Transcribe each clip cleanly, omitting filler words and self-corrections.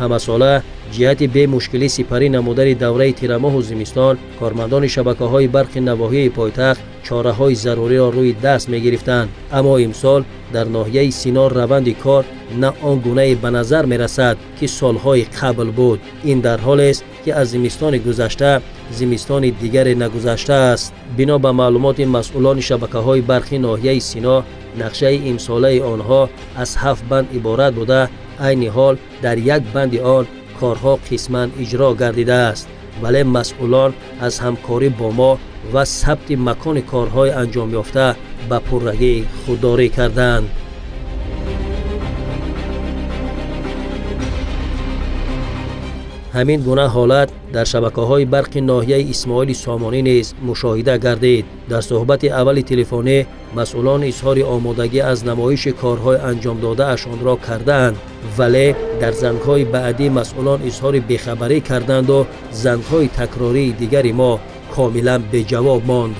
Ҳамасола ҷиҳати бемушкилӣ сипарӣ намудани давраи тирамоҳу зимистон кормандони шабакаҳои барқи навоҳии пойтахт чораҳои заруриро рӯи даст мегирифтанд. Аммо имсол дар ноҳияи Сино раванди кор на он гунае ба назар мерасад, ки солҳои қабл буд. Ин дар ҳолест, ки аз зимистони гузашта зимистони дигаре нагузаштааст. Бино ба маълумоти масъулони шабакаҳои барқи ноҳияи Сино, нақшаи имсолаи онҳо аз 7 банд иборат буда, айни ҳол дар як банди он корҳо қисман иҷро гардидааст. Вале масъулон аз ҳамкорӣ бо мо ва сабти макони корҳои анҷомёфта ба пуррагӣ худдорӣ карданд. Ҳамин гуна ҳолат дар шабакаҳои барқи ноҳияи Исмоили Сомонӣ низ мушоҳида гардид. Дар суҳбати аввали телефонӣ масъулон изҳори омодагӣ аз намоиши корҳои анҷомдодаашонро кардаанд, вале дар зангҳои баъдӣ масъулон изҳори бехабарӣ карданду зангҳои такрории дигари мо комилан беҷавоб монд.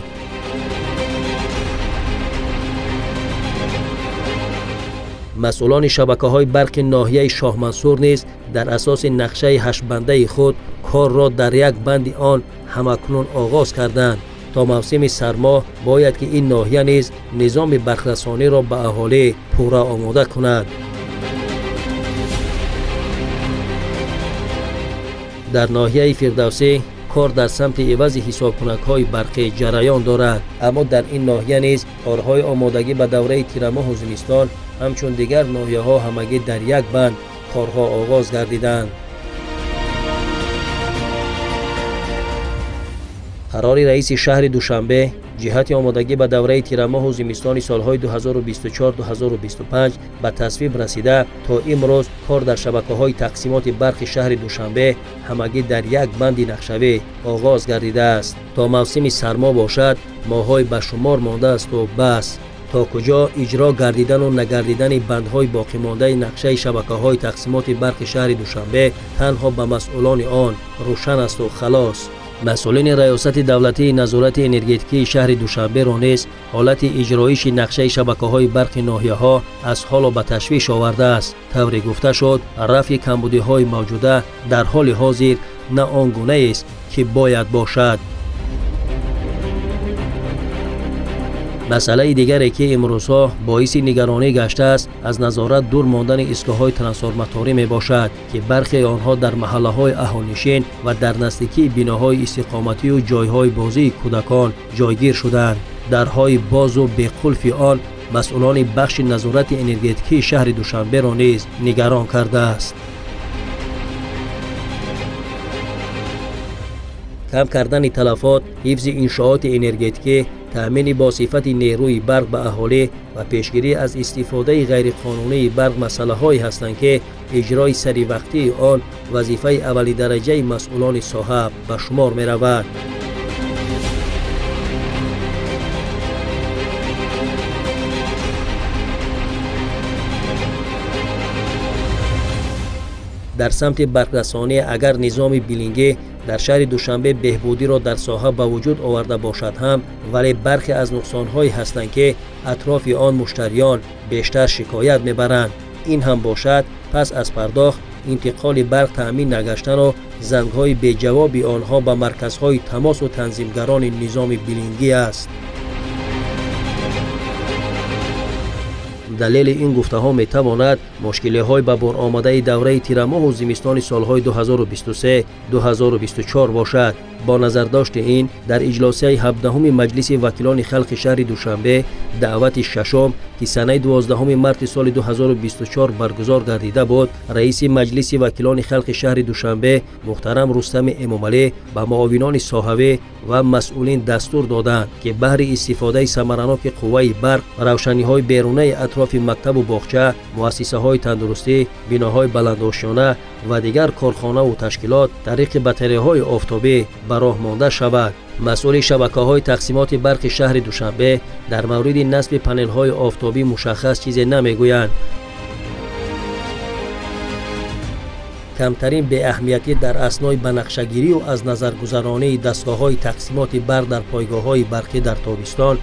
Масъулони шабакаҳои барқи ноҳияи Шоҳмансур низ дар асоси нақшаи ҳаштбандаи худ корро дар як банди он ҳамакнун оғоз карданд. То мавсими сармо бояд ки ин ноҳия низ низоми барқрасониро ба аҳолӣ пурра омода кунад. Дар ноҳияи Фирдавсӣ кор дар самти ивази ҳисобкунакҳои барқӣ ҷараён дорад, аммо дар ин ноҳия низ корҳои омодагӣ ба давраи тирамоҳу зимистон ҳамчун дигар ноҳияҳо ҳамагӣ дар як банд корҳо оғоз гардиданд. Қарори раиси шаҳри Душанбе ҷиҳати омодагӣ ба давраи тирамоҳу зимистони солҳои 2024-2025 ба тасвиб расида, то имрӯз кор дар шабакаҳои тақсимоти барқи шаҳри Душанбе ҳамагӣ дар як банди нақшавӣ оғоз гардидааст. То мавсими сармо бошад, моҳҳои ба шумор мондаасту бас. То куҷо иҷро гардидану нагардидани бандҳои боқимондаи нақшаи шабакаҳои тақсимоти барқи шаҳри Душанбе танҳо ба масъулони он рӯшан асту халос. Масъулини Раёсати давлатии назорати энергетикии шаҳри Душанберо низ ҳолати иҷроиши нақшаи шабакаҳои барқи ноҳияҳо аз ҳоло ба ташвиш овардааст. Тавре гуфта шуд, рафъи камбудиҳои мавҷуда дар ҳоли ҳозир на он гунаест, ки бояд бошад. Масъалаи дигаре, ки имрӯзҳо боиси нигаронӣ гаштааст, аз назорат дур мондани истгоҳҳои трансформаторӣ мебошад, ки бархеи онҳо дар маҳаллаҳои аҳолинишин ва дар наздикии биноҳои истиқоматию ҷойҳои бозии кӯдакон ҷойгир шуданд. Дарҳои бозу беқулфи он масъулони бахши назорати энергетикии шаҳри Душанберо низ нигарон кардааст. Кам кардани талафот, ҳифзи иншооти энергетикӣ, таъмини бо сифати нерӯи барқ ба аҳолӣ ва пешгирӣ аз истифодаи ғайриқонунии барқ масъалаҳое ҳастанд, ки иҷрои саривақтии он вазифаи аввалидараҷаи масъулони соҳа ба шумор меравад. Дар самти барқрасонӣ агар низоми билингӣ дар шаҳри Душанбе беҳбудиро дар соҳа ба вуҷуд оварда бошад ҳам, вале бархе аз нуқсонҳое ҳастанд, ки атрофи он муштариён бештар шикоят мебаранд. Ин ҳам бошад, пас аз пардохт интиқоли барқ таъмин нагаштану зангҳои беҷавоби онҳо ба марказҳои тамосу танзимгарони низоми билингӣ аст. Далели ин гуфтаҳо метавонад мушкилиҳои ба бор омадаи давраи тирамоҳу зимистони солҳои 2023-2024 бошад. Бо назардошти ин дар иҷлосияи 17-уми Маҷлиси вакилони халқи шаҳри Душанбе даъвати шашум, ки санаи 12 марти соли 2024 баргузор гардида буд, раиси Маҷлиси вакилони халқи шаҳри Душанбе муҳтарам Рустами Эмомалӣ ба муовинони соҳавӣ ва масъулин дастур доданд, ки баҳри истифодаи самараноки қувваи барқ, равшаниҳои берунаи атрофи мактабу боғча, муассисаҳои тандурустӣ, биноҳои баландошёна ва дигар корхонаву ташкилот тариқи батареяҳои офтобӣ ба роҳ монда шавад. Масъули шабакаҳои тақсимоти барқи шаҳри Душанбе дар мавриди насби панелҳои офтобӣ мушаххас чизе намегӯянд. Камтарин беаҳамиятӣ дар аснои ба нақшагирию аз назаргузаронии дастгоҳҳои тақсимоти барқ дар пойгоҳҳои барқӣ дар тобистон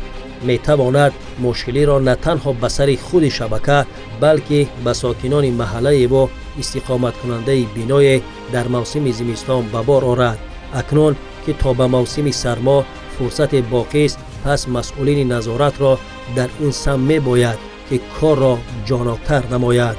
метавонад мушкилиро на танҳо ба сари худи шабака, балки ба сокинони маҳаллаеву Истиқоматкунандаи биное дар мавсими зимистон ба бор орад. Акнун ки то ба мавсими сармо фурсате боқист, пас масъулини назоратро дар ин самт мебояд, ки корро ҷоноктар намояд.